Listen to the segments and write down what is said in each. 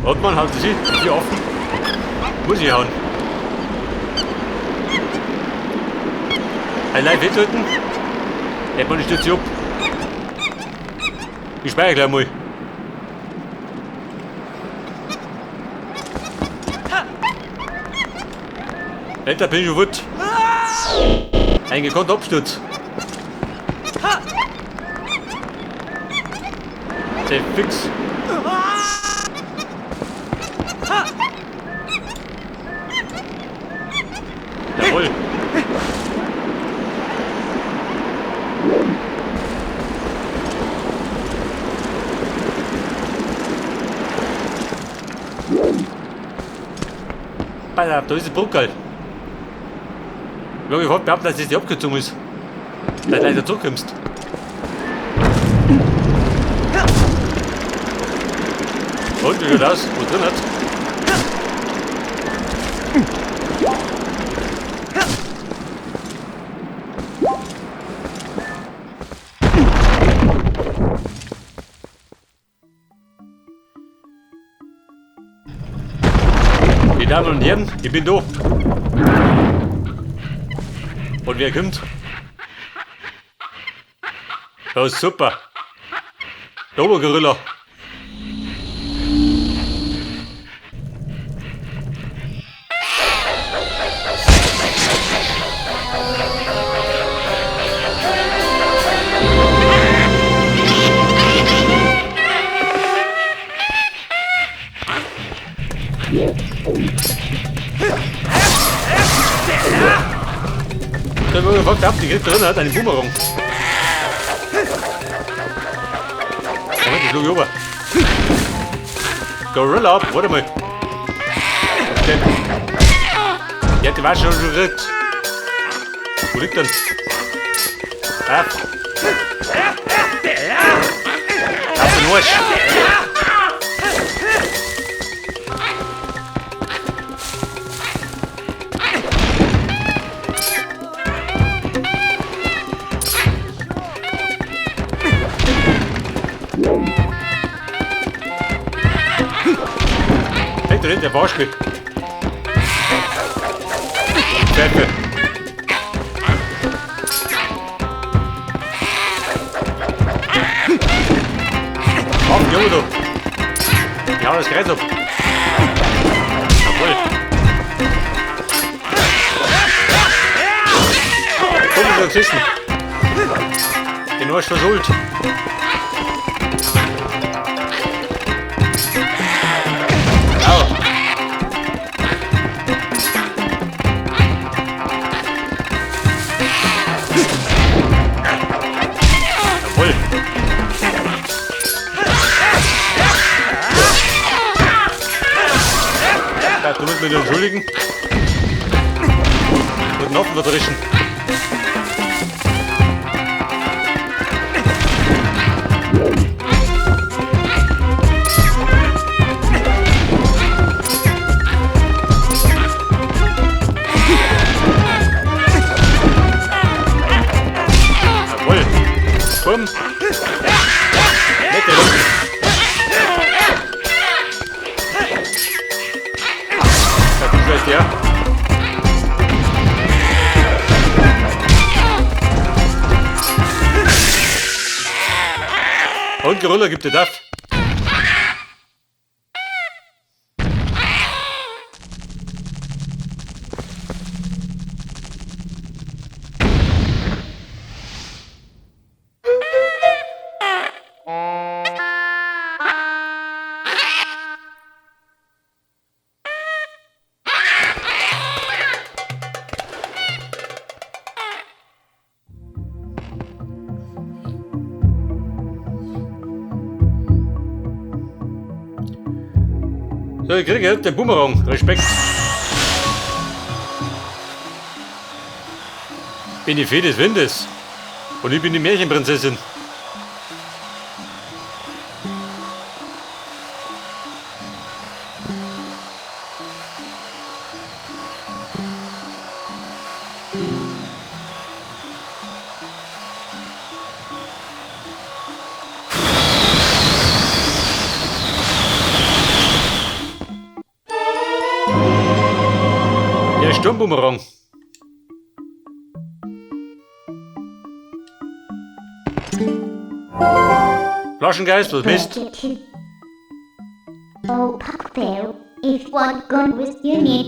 Warte mal, haut sie hier offen. Muss ich hauen. Ein Live hinhalten. Ja, man stürzt sich ab. Ich speichere gleich mal. Alter, bin ich schon wut. Ein gekonnter Absturz. Sehr fix. Jawohl. Alter, da ist die Brücke. Ich hab behauptet, dass das die Abkürzung ist. Dass du leider zurückkommst. Und wie schaut aus? Was drin hat? Die Damen und Herren, ich bin da. Und wer kommt? Oh, super. Der Obergorilla. Der wurde ab, die kriegt drin, hat einen Boomerang. Moment, ich schlag rüber. Gorilla, warte mal. Okay. Ja, die war schon gekriegt. Wo liegt denn? Ah. Auf den Arsch. Hey, der der verarscht mich. Pfeife. Auf, Junge, du. Ich hau das Kreuz ab. Jawohl. Komm, du gesessen. Den Arsch versohlt. Au. Jawohl. Ja, du musst mich entschuldigen. Und noch verdrischen. Jawohl. Bumm. Nette Runden. Ja, du weißt ja. Und Gorilla gibt dir das. So, ich kriege jetzt den Boomerang. Respekt. Bin die Fee des Windes. Und ich bin die Märchenprinzessin. Sturmbumerang. Flaschengeist, was Mist? Oh, cocktail, if one gun with unit.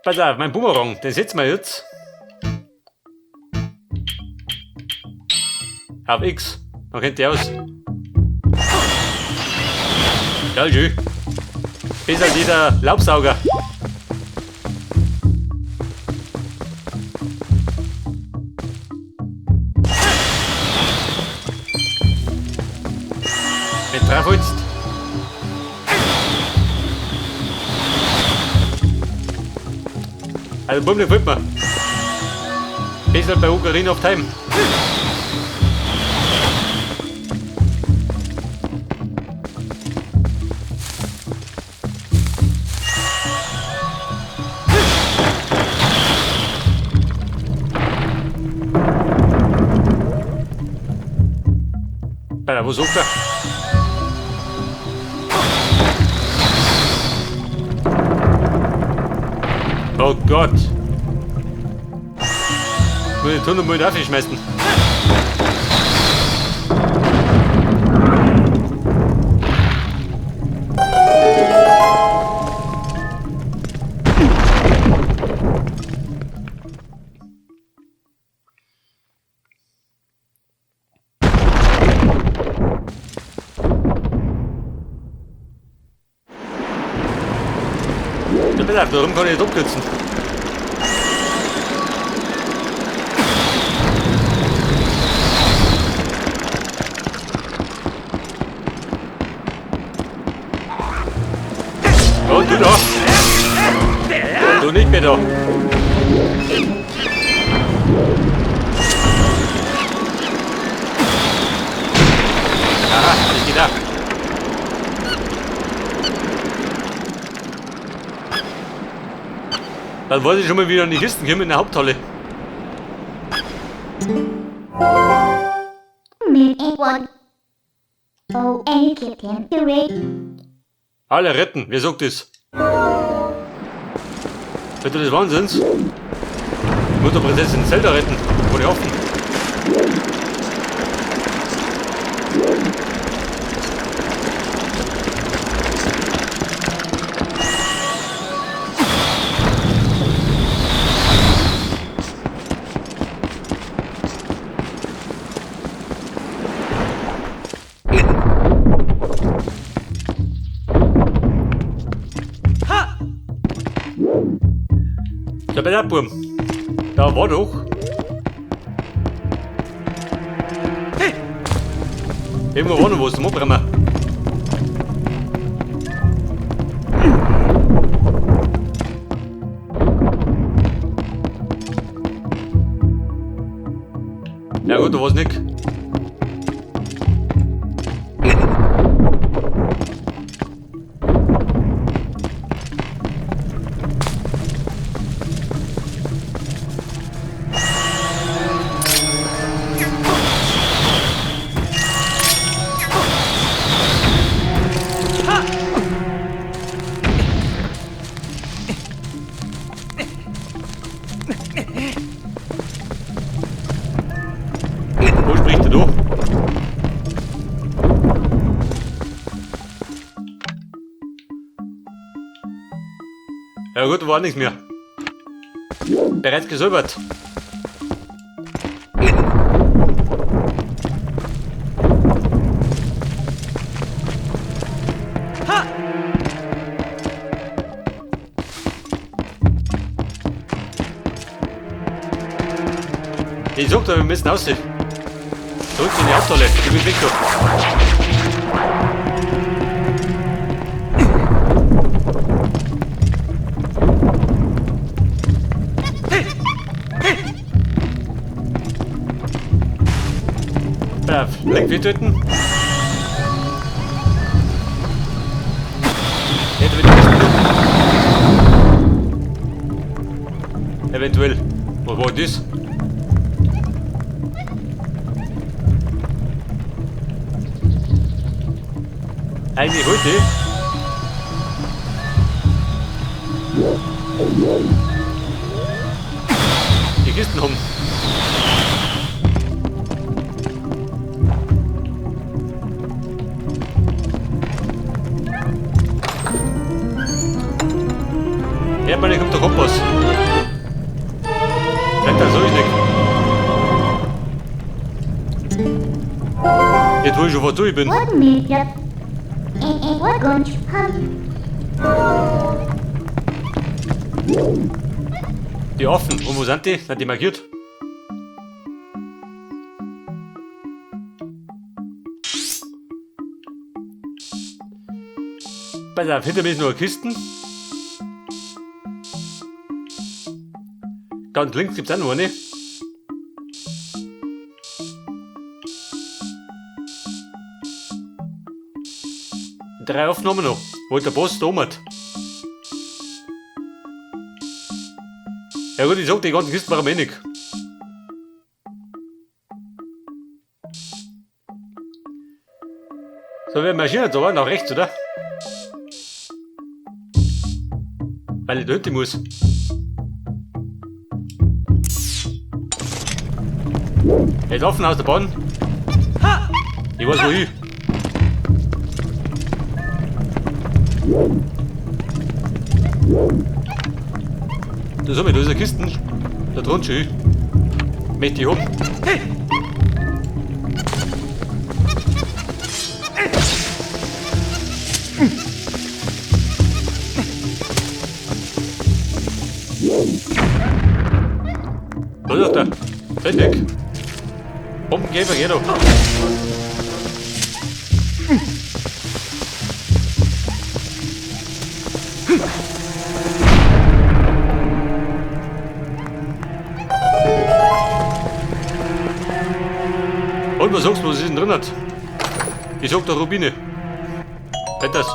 Pass auf, mein Bumerang, den setzen wir jetzt. Auf X, dann kennt ihr aus. Ja, schön. Besser als jeder Laubsauger. Wenn du drauf holst. Also Bummel gefällt mir. Besser bei Ocarina of Time. Bei wo sagt er? Oh Gott! Muss ich tun und mal aufschmeißen. Ja, pass auf, darum kann ich nicht abkürzen. Oh, du da! Du nicht mehr da! Aha, hab ich gedacht. Dann wollte ich schon mal wieder in die Kisten kommen in der Haupthalle. Alle retten, wer sagt das? Bitte des Wahnsinns? Mutterprinzessin Zelda retten, vor die Affen. Da bei der Burm. Da war doch. Hey! Irgendwo war noch was zum Abbrennen. Ja gut, da war's nicht. Wo spricht er da? Ja gut, war nichts mehr. Bereits gesäubert. Ich sag doch, wir müssen raus. Zurück in die Haupthalle. Ich bin weg da. Brav. Link wir töten. Hätte wir die Eventuell. Was war das? Eigentlich heute. Die Kisten haben. Ja, meine kommt der Kompass. Vielleicht das soll ich nicht. Jetzt wo ich schon was ich bin. Die Affen, und wo sind die? Sind die markiert? Pass auf, hinter mir ist noch eine Kiste. Ganz links gibt es auch noch eine. Drei Aufnahmen noch, wo der Boss da hat. Ja gut, ich sag, die ganzen Kisten waren wenig. So, wir marschieren jetzt aber nach rechts, oder? Weil ich da hinten muss. Jetzt offen aus der Bahn. Ich weiß wo hin. Da ist eine Kisten. Da drunter schon hin. Möchte ich haben. Da ist der. Fertig. Bombengeber, geh doch. Und was sagst du, was ist denn drin hat? Ich sag da Rubine. Halt das.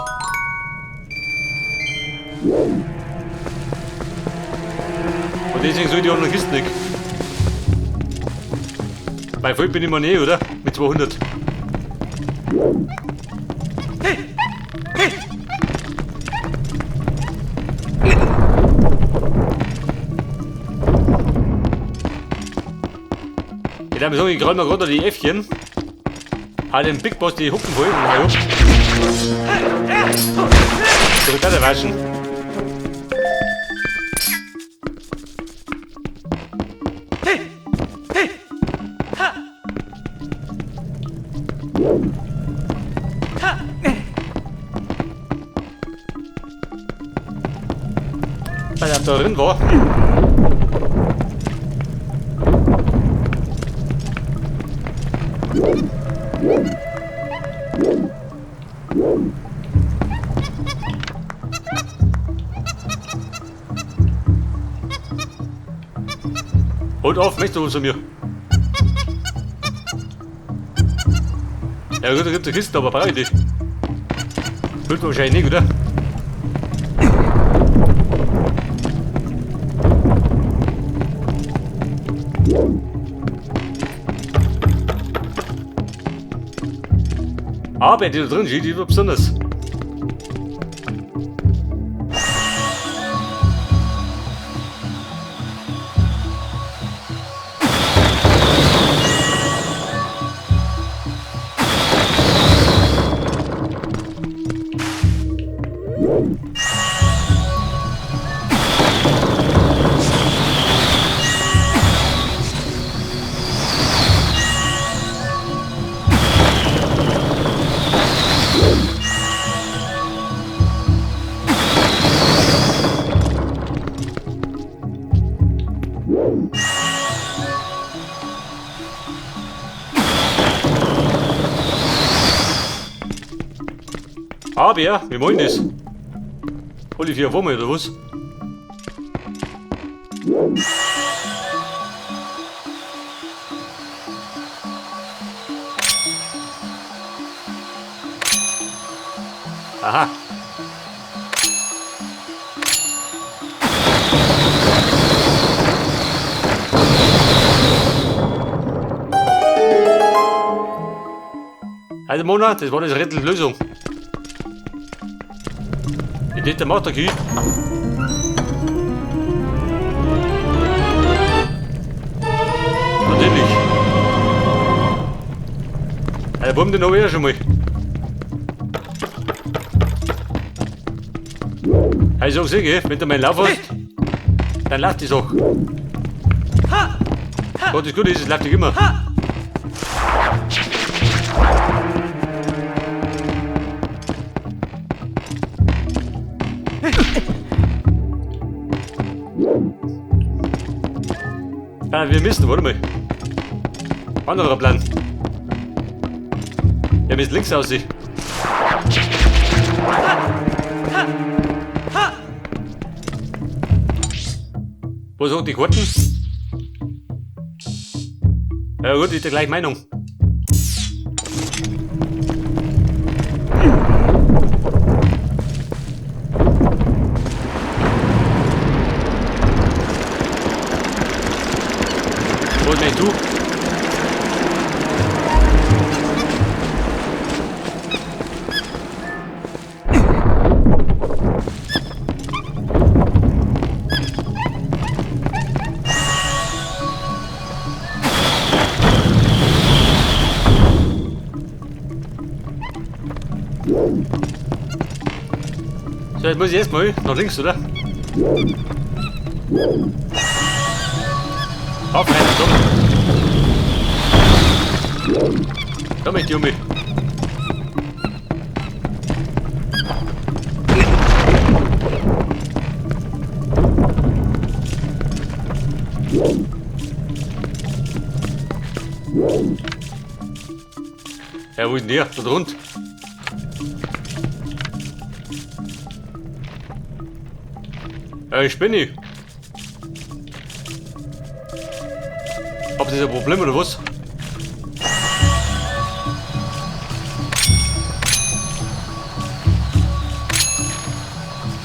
Und deswegen soll ich die anderen Kisten nicht. Bei voll bin ich mir nicht, oder? Mit 200. Ich darf mir sagen, ich grabe mir gerade die Äffchen. Hau den Big Boss die Hucken voll und hau ab. So, da waschen. Weil er da drin war. Holt auf, möchtest du was von mir? Ja gut, da gibt's eine Kiste, aber brauche ich die. Hilft wahrscheinlich nicht, oder? Aber die da drin steht, die war besonders. Aber wir wollen das. Hol ich 4 Wumme oder was? Aha. Also Mona, das war das Rätsel Lösung. Der macht der Kühe. Natürlich. Der Bumm, den hab ich ja schon mal. Also sag ich, wenn du meinen Lauf hast, dann läuft die Sache. Gott, das Gute ist, es läuft nicht immer. Ja, wir müssen, warte mal. Anderer Plan. Wir müssen links aussehen. Wo sind die Karten? Ja gut, ist der gleiche Meinung. Was meinst du? So, jetzt muss ich erstmal nach links, oder? Auf rein, stopp! Da möchte ich um mich. Ja, wo ist denn der? Da drunten. Ja, ich bin nicht. Habt ihr ein Problem oder was?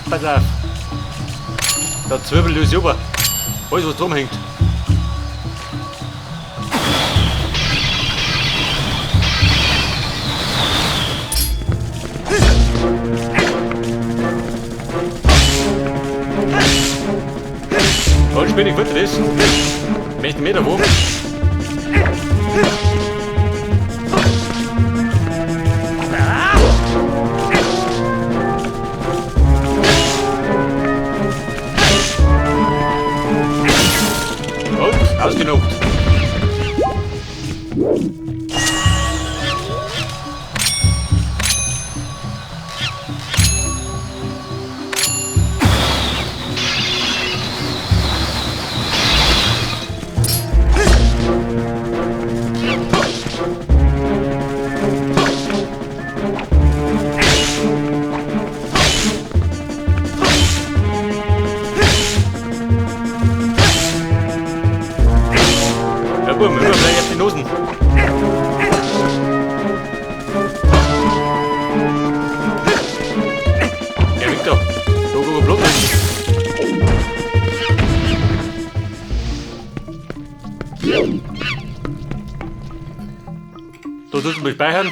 Pass auf. Da zwirbelt uns über. Alles, was drum hängt. Und ich bin nicht gut das. Möchte mehr davon. Und ausgenockt. Ja, Bumm, immer gleich auf die Nosen. Ja, Victor, da guck Blut rein. Da tust du mich speichern.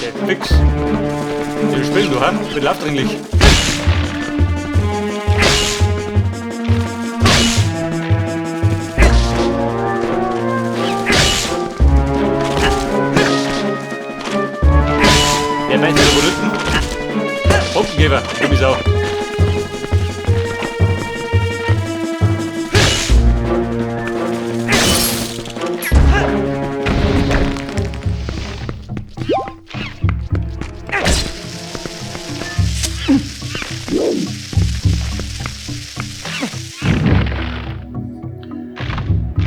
Der fix. Die spielen du, hä? Bin aufdringlich. Der meint die Revoluten. Bombengeber, dumme Sau.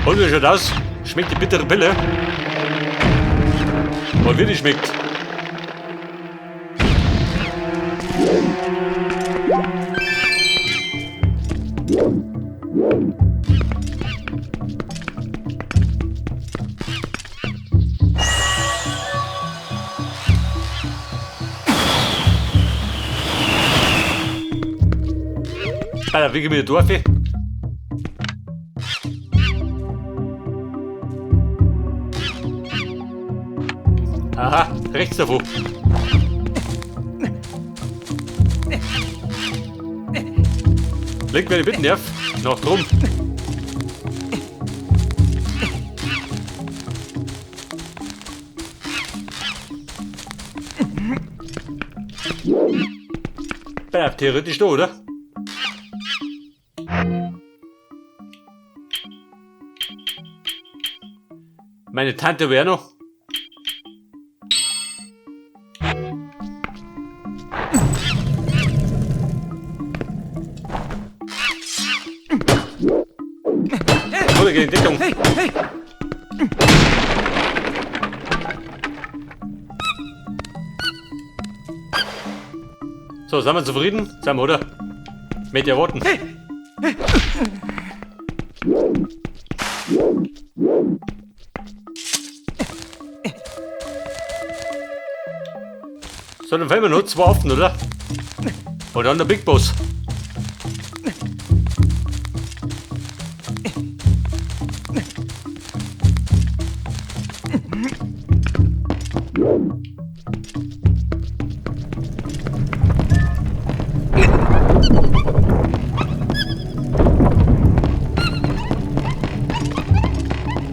Und wie schaut aus? Schmeckt die bittere Pille? Und wie die schmeckt? Alter, wie gehen wir Dorf? Aha, rechts davon. Link, wenn ich bitten darf. Noch drum. Ja, theoretisch da, oder? Meine Tante wäre noch. Oder gegen Deckung. Hey, hey! So, sind wir zufrieden? Sind wir, oder? Mit der Worten. Hey! Hey! So, dann fehlen wir nur zwei offen, oder? Und dann der Big Boss.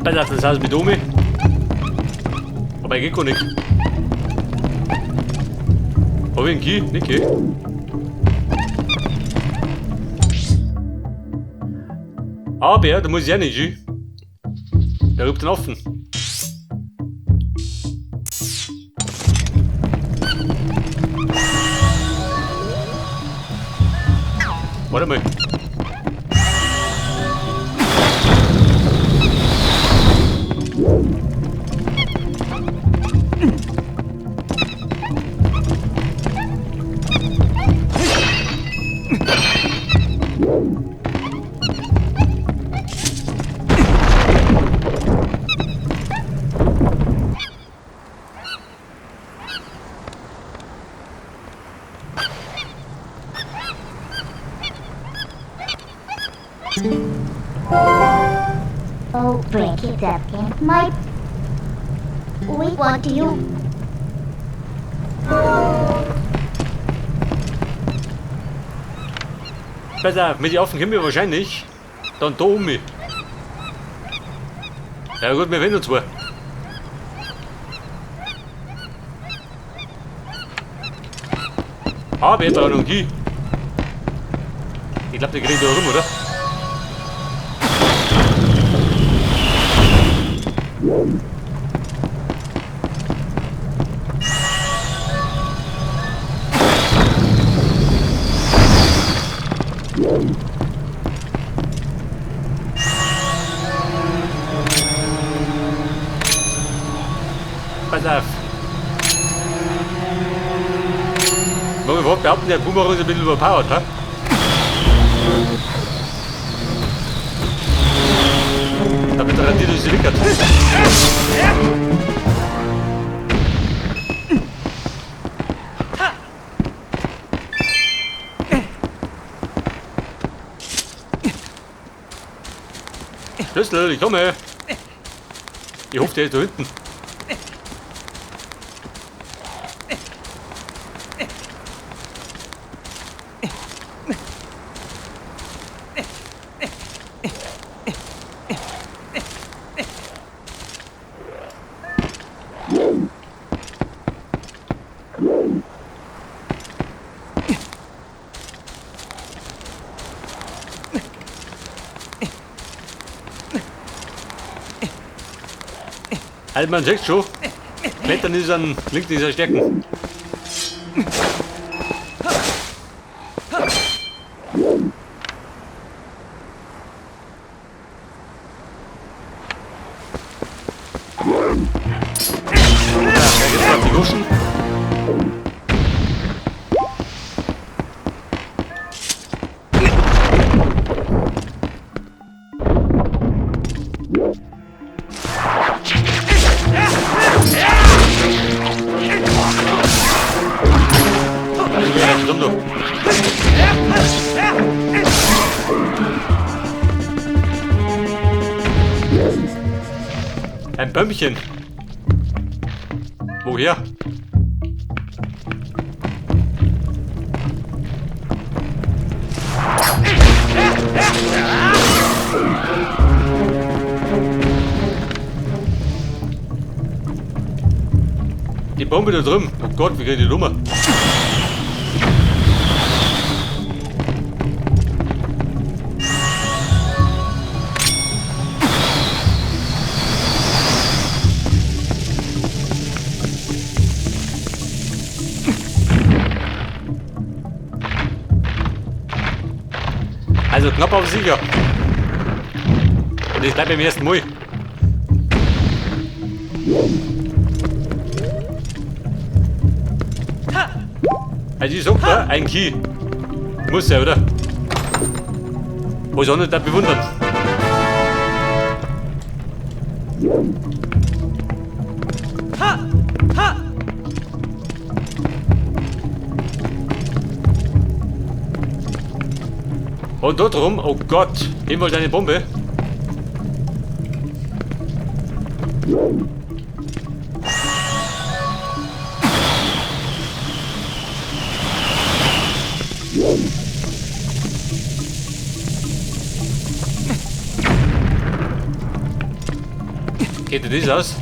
Pass auf, das heißt mit Omi. Aber geht gar nicht. Hab ich einen Key? Nicht Key. Aber da muss ich auch nicht hin. Der rübt den offen. Warte mal. Oh, break it up in my... We want you. Pass auf, mit den Affen kommen wir wahrscheinlich dann da um mich. Ja gut, wir finden zwar. Aber ich brauche noch einen Key. Ich glaub, der kriegt da rum, oder? Pass auf. Wollen wir überhaupt behaupten, der Boomerang ist ein bisschen überpowered, hä? Damit radiert uns die Wickert. Schlüssel, ich komme. Ich hoffe, der ist da hinten. Also man sieht schon, Klettern ist ein, liegt in seiner Stärken. Ja, jetzt auf die Guschen. Ein Bömmchen. Woher Woher? Die Bombe da drüben. Oh Gott, wie krieg ich die Nummer? Also knapp auf sicher. Und ich bleib beim ersten Mal. Also ich sag da, ein Key. Muss ja, oder? Was auch nicht da bewundern. Und dort rum, oh Gott, nehmen wir deine Bombe. Geht dir das aus?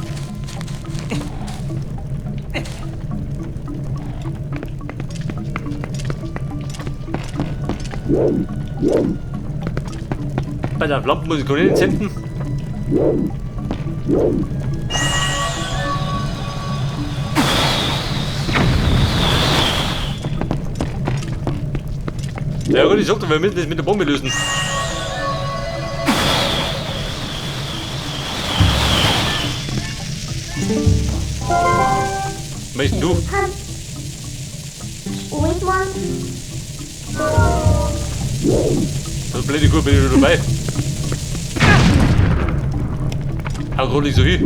Bei der Lampe muss ich gar nicht entzünden. Ja gut, ich sag doch, wir müssen das mit der Bombe lösen. Möchtest du? Das blöde Kuh, bin ich schon dabei. Hau grad nicht so hin.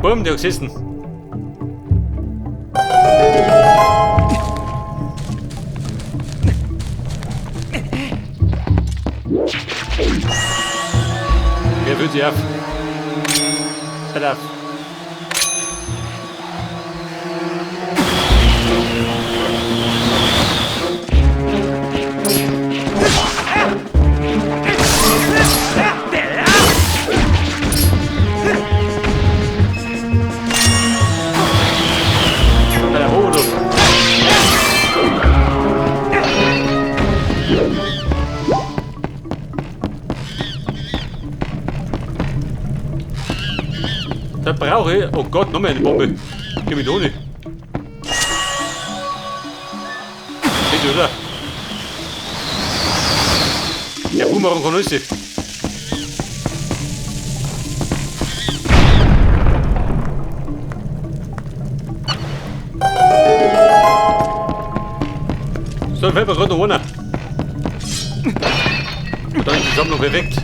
Bumm, der hat gesessen. Wer fühlt sich auf? Pass auf. Da brauche ich... Oh Gott, noch mehr eine Bombe. Geh mit ohne. Geht, oder? Der Boomerang kann alles. So, dann fällt mir gerade noch einer. Und dann ist die Sammlung perfekt.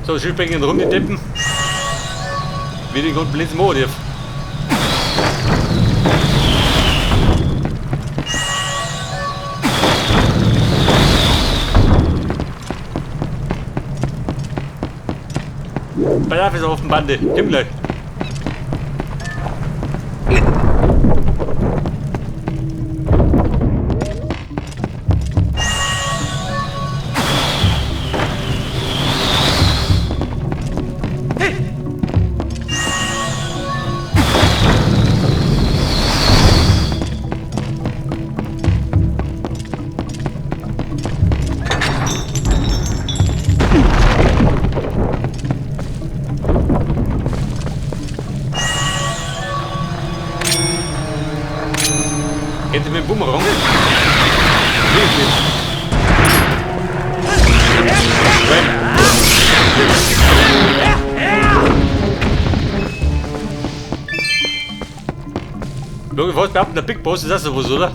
So, Schildbänken rum, die Deppen. Wie den Grund blitzen Mo, Pass auf, ist auf dem Bande. Komm gleich. Geht mit dem Bumerang? Wirklich. Schau, ich behaupten, der Big Boss ist auch sowas, oder?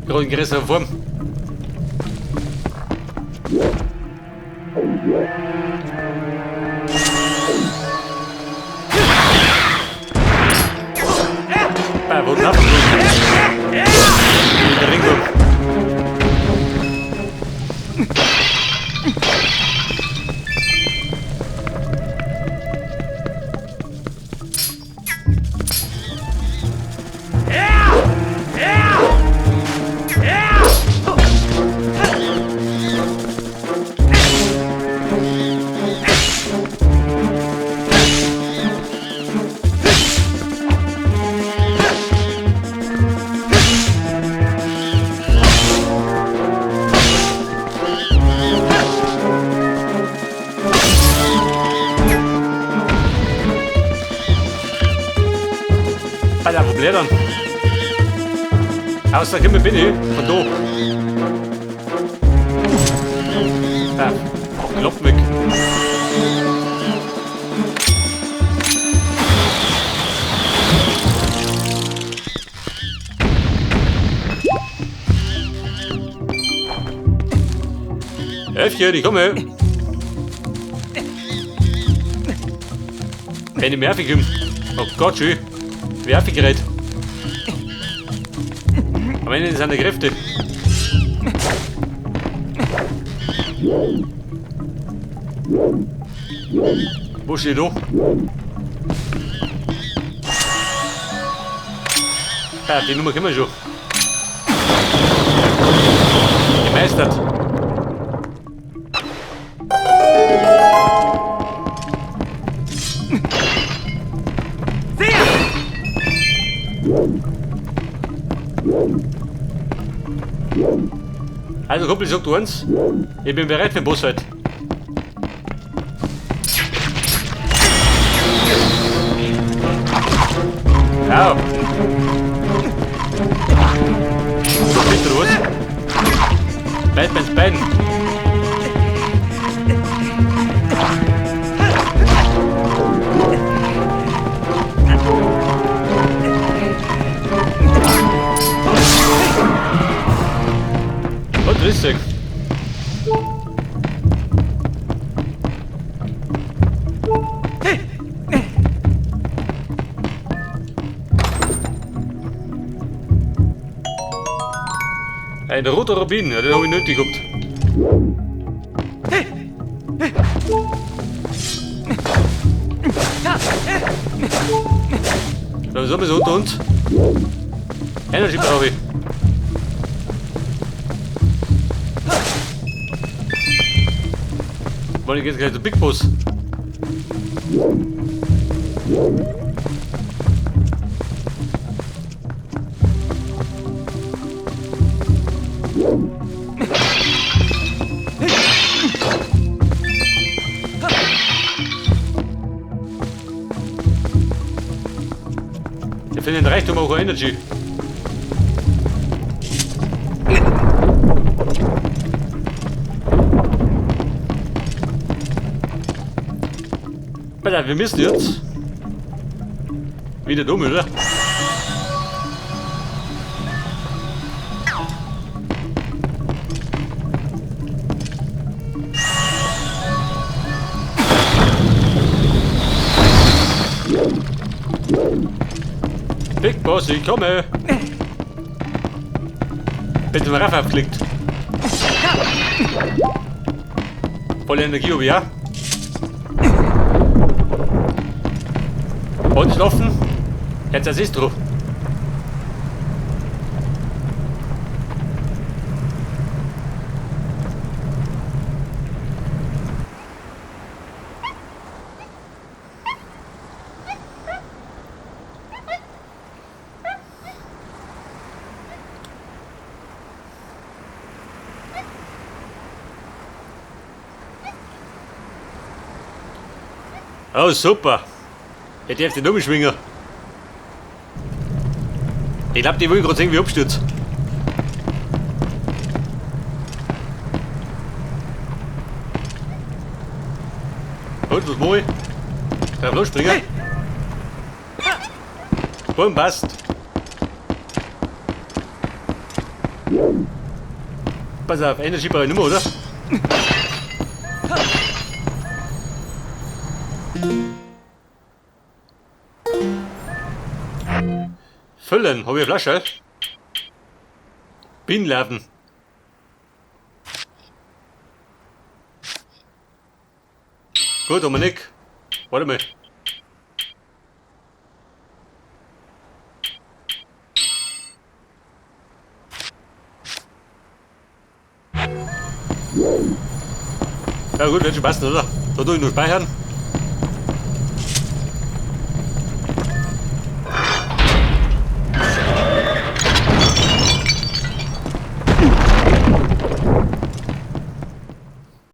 Gerade in größerer Form. Bei, wo denn einfach In der Ring. Bei der Blättern. Außer Kimme bin ich. Von da. Ja, klopp weg. Äffchen, ich komme. Wenn ich nervig bin. Oh Gott, schön. Werfegerät. Am Ende sind die Kräfte. Wo steht da? Ja, die Nummer kennen wir schon. Gemeistert. Also Kumpel, sagt eins, ich bin bereit für den Boss heute. Ja. Bitte was? Beit ins Bein. Und rissig. Ein roter Rubin, ja, den habe ich nötig gehabt. So, was haben wir so unter uns? Energy brauche ich. Wollen jetzt gleich zum Big Boss. Wir finden Reichtum auch Energy. Alter, wir müssen jetzt wieder dumm, oder? Big Boss, ich komme! Bitte mal Raff abklickt. Volle Energie, ja? Und schlafen. Jetzt ist es drauf. Oh, super. Ich darf den umschwingen. Ich glaube, die will gerade sehen, wie ich abstürzt. Und, was mach ich? Drauf losspringen? Bumm, passt. Pass auf, Energy brauche ich nicht mehr, oder? Füllen, habe ich eine Flasche? Bienenlarven. Gut, Dominik. Warte mal. Ja gut, wird schon passen, oder? Da tue ich nur speichern.